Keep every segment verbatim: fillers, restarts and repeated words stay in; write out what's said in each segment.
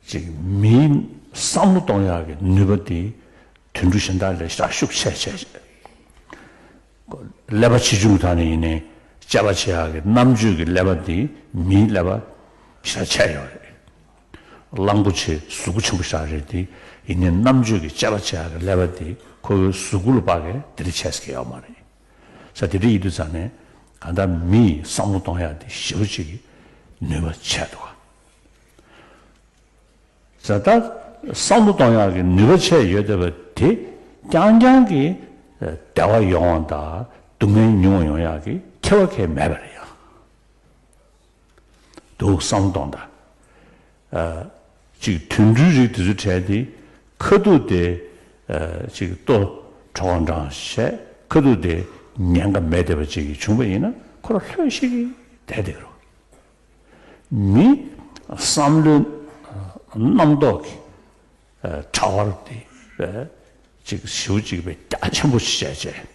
ཅིག་མིའི་བསམ་བློ་གཏོང་ཡག་གི་ནུས་པ་དེ་དུད་འགྲོ་གཞན་དག་ལས་ཞེ་དྲག་ཤུགས་ཆེ་ཆེ། ཀླད་པ་ཆེ་ཆུང་གི་ཐོག་ནས་ཡིན་ནའི་དཔྱད་པ་བྱེད་ཡག་གི་རྣམ་དཔྱོད་ཀྱི་ཀླད་པ་དེ་མིའི་ཀླད་པ་ཞེ་དྲག་ཆེ་ཡོད་རེད། གླང་པོ་ཆེ་གཟུགས་པོ་ཆེན་པོ་ཞིག་རེད་དེ། ཡིན་ནའི་རྣམ་དཔྱོད་ཀྱི་དཔྱད་པ་བྱེད་ཡག་གི་ཀླད་པ་དེ་ཁོའི་གཟུགས་པོ་ལ་དཔག་གི་དེ་འདྲ་ཆེ་ཟེར་གྱི་ཡོད་མ་རེད། ས་དེ་འདྲ་ཡིན་དུས་ཙང་ནས་གང་ལྟར་མི་ཡི་བསམ་བློ་གཏོང་ཡག་དེ་ཞེ་པོ་ཅིག་གི་ནུས་པ་ཆེ་འདུག་ག་ས་ད་བསམ་བློ་གཏོང་ཡག་གི་ནུས་པ་ཆེ་ཡོད་བསྡད་པ་དེ་རྐྱང་རྐྱང་གི་བདེ་བ་ཡོང་བ་དང་སྡུག་བསྔལ་ཉུང་བ་ཡོང་ཡག་གི་ཁྱད་པར་གང་ཡང་མེད་པ་རེད་ཡ། འདུག་བསམ་བློ་གཏོང་དང་། ཨ། གཅིག་དུད་འགྲོའི་རིགས་དེ་ཚོའི་གྲས་དེ་ཁ་ཐུག་དེ་ཨ། གཅིག་ལྟོ་དྲོ་བ་འགྲངས་བྱས་ཁ་ཐུག་དེ་ཉེན་ཁ་མེད་བསྡད་པ་ཅིག་བྱུང་བ་ཡིན་ན་ཁོ་རང་ལྷོད་ཤིག་གིས་བསྡད་བསྡད་ཀྱི་རེད། མི་བསམ་བློའི་རྣམ་རྟོག་གི་ཨ། ཕྲ་བ་དེ་ཨ། གཅིག་ཞེ་པོ་ཅིག་དཔེ་རྒྱ་ཆེན་པོ་ཞིག་བྱས་བྱས།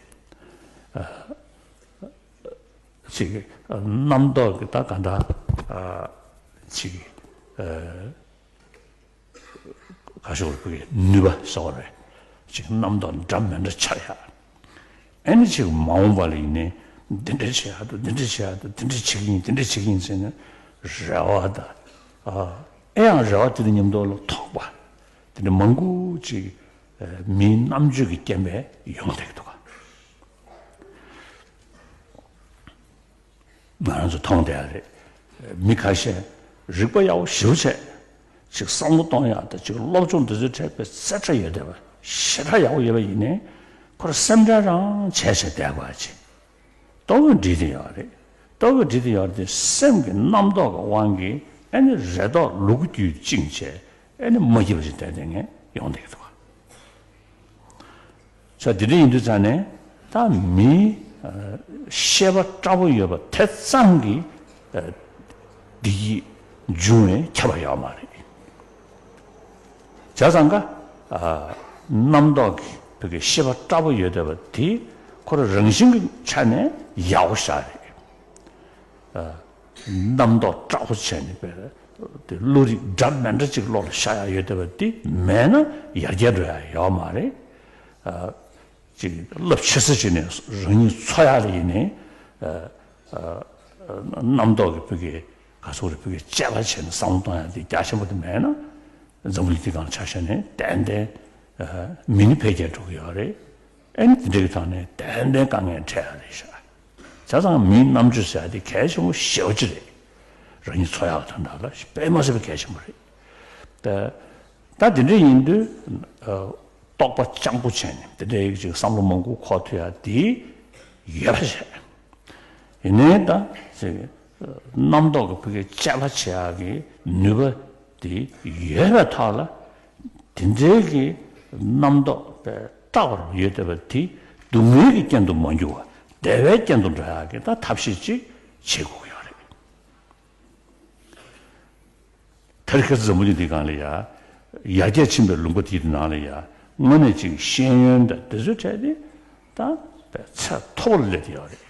ཨ། ཅིག་རྣམ་རྟོག་གི་ད་ག་འདྲ་ཨ། ཅིག་ཨ། ག་ཞོར་བུ་གི་ནུས་པ་སོགས་རེད། ཅིག་རྣམ་རྟོག་འདྲ་མི་འདྲ་འཆར་ཡག་ཨེ་ནི་ཅིག་མ་འོངས་པ་ལ་ཡིན་ནའི་འདི་འདྲ་བྱེད་ཡག་འདུག་འདི་འདྲ་བྱེད་ཡག་འདུག་འདི་འདྲ་བྱེད་ཀྱི་ཡིན། འདི་འདྲ་བྱེད་ཀྱི་ཡིན་ཟེར་ནས་རེ་བ་དང་ཨ། ཨེ་ཡང་རེ་བ་དེ་དང་མཉམ་དུ་ལ་དོགས་པ་དེ་འདྲ་མང་པོ་ཅིག་མིའི་རྣམ་དཔྱོད་ཀྱི་རྐྱེན་པས་ཡོང་བསྡད་ཀྱི་འདུག་ག་ང་རང་ཚོ་མཐོང་བསྡད་ཡ་རེད། མི་ཁ་ཤས་རིག་པ་ཡག་པོ་ཞེ་པོ་བྱས། ཅིག་བསམ་བློ་གཏོང་ཡག་དང་ཅིག་སློབ་སྦྱོང་འདི་ཚོའི་ཐད་པའི་རྩེ་གྲ་ཡོད་བསྡད་པ་ཞེ་དྲག་ཡག་པོ་ཡོད་པ་ཡིན་ནའི་ཁོ་རང་སེམས་ཁྲལ་རང་བྱས་བྱས་བསྡད་པ་ཅིག་ལྟོ་གོས་འགྲིག་བསྡད་ཡོད་རེད། ལྟོ་གོས་འགྲིག་བསྡད་ཡོད་རེད་དེ་སེམས་ཀྱི་རྣམ་རྟོག་གི་དབང་གིས་ཨེ་ནི་རེ་དོགས་ལུ་གུ་རྒྱུད་བཅིངས་བྱས་ཨེ་ནི་མ་སྐྱིད་པ་ཞིག་བསྡད་བསྡད་མཁན་ཡོང་བསྡད་ཀྱི་འདུག་ག་ས་དེ་འདྲ་ཡིན་དུས་ཙང་ནས་ད་མིའི་ཨ། ཤེས་པ་དྲག་པོ་ཡོད་པ་དེ་ཙམ་གྱིས་ཨ། བདེ་སྐྱིད་འབྱུང་བའི་ཁྱབ་པ་ཡོད་མ་རེད། བྱས་ཙང་ཀ་ཨ། རྣམ་རྟོག་གི་བོད་ཀྱི་ཤེས་པ་དྲག་པོ་ཡོད་བསྡད་པ་དེ་ཁོ་རང་རང་བཞིན་གྱི་ཆ་ནས་ཡག་པོ་ཞིག་རེད། རྣམ་རྟོག་དྲག་པོ་བྱས་ནས་པའི་དེ་བློ་རིག་འདྲ་མི་འདྲ་ཅིག་བློ་ལ་ཤར་ཡག་ཡོད་བསྡད་པ་དེ་མེད་ན་ཡར་རྒྱས་འགྲོ་ཡག་ཡོད་མ་རེད། ཅིག་རླབས་ཆེ་ས་ཅིག་ནས་རང་ཉིད་འཚོ་ཡག་ལ་ཡིན་ནའི་རྣམ་རྟོག་གི་བུ་གའི་ག་ཚོད་རེ་བུ་གའི་དཔྱད་པ་བྱས་ནས་བསམ་བློ་གཏོང་ཡག་དེ་རྒྱ་ཆེན་པོ་དེ་མེད་ན་འཛམ་བུ་གླིང་འདི་སྒང་ཆ་བཞག་ནས་ཏན་ཏན་མི་ནི་འཕེལ་རྒྱས་འགྲོ་གི་ཡོད་རེད། ཨེ་ནི་དེ་འདྲ་གི་ཐོག་ནས་ཏན་ཏན་དཀའ་ངལ་འཕྲད་ཡག་རེད་ཤག་བྱས་ཙང་མིའི་རྣམ་དཔྱོད་ཟེར་ཡག་དེ་གལ་ཆེན་པོ་ཞེ་པོ་ཅིག་རེད། རང་ཉིད་འཚོ་ཡག་དོན་དག་ལ་དཔེ་མ་སྲིད་པའི་གལ་ཆེན་པོ་རེད། ད་ད་དེ་འདྲ་ཡིན་དུས་ཨ། རྟོག་པ་སྤྱང་པོ་བྱས་ནས་དེ་འདྲ་ཡིག་ཅིག་བསམ་བློ་མང་པོ་འཁོར་ཐུབ་ཡག་དེ་ཡོད་པ་བྱས། ཡིན་ནའི་ད་ཅིག་རྣམ་རྟོག་གི་བུ་གའི་དཔྱད་པ་བྱེད་ཡག་གི་ནུས་པ་དེ་ཡོད་པའི་ཐོག་ལ་དེ་འདྲའི་གི་རྣམ་རྟོག་དཔེ་དྲག་པོ་ཡོད་བསྡད་པ་དེ་སྡུག་བསྔལ་གྱི་རྐྱེན་དུ་མ་འགྱུར་བར་བདེ་བའི་རྐྱེན་དུ་འགྲོ་ཡག་གི་ད་ཐབས་ཤེས་ཅིག་བྱེད་དགོས་ཀྱི་ཡོད་རེད། དེ་རིང་ཁ་སང་འཛམ་བུ་གླིང་འདིའི་སྒང་ལ་ཡ། ཡར་རྒྱས་ཕྱིན་པའི་ལུང་པ་དེའི་ནང་ལ་ཡ། དངོས་གནས་ཅིག་ཤེས་ཡོན་དང་དེ་ཚོའི་གྲས་དེ་ད་དཔེ་ཚད་མཐོ་པོ་ལ་སླེབས་ཡོད་རེད།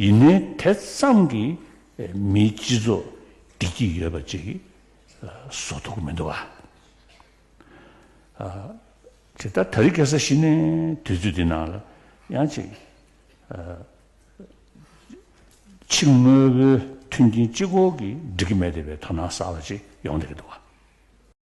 ཡིན་ནའི་དེ་ཙམ་གྱིས་མིའི་སྤྱི་ཚོགས་བདེ་སྐྱིད་ཡོད་པ་ཅིག་བཟོ་ཐུབ་ཀྱི་མི་འདུག་བ། ཨ། ཅིག་ད་དེ་རིང་ཁ་སང་གཞི་ནས་དུས་ཚོད་འདི་ནང་ལ་ཡང་ཅིག་ཨ། ཕྱི་དངོས་པོའི་མཐུན་རྐྱེན་གཅིག་པོ་གིས་འགྲིག་གི་མེད་བསྡད་པའི་དོ་སྣང་གསར་པ་ཅིག་ཡོང་བསྡད་ཀྱི་འདུག་བ།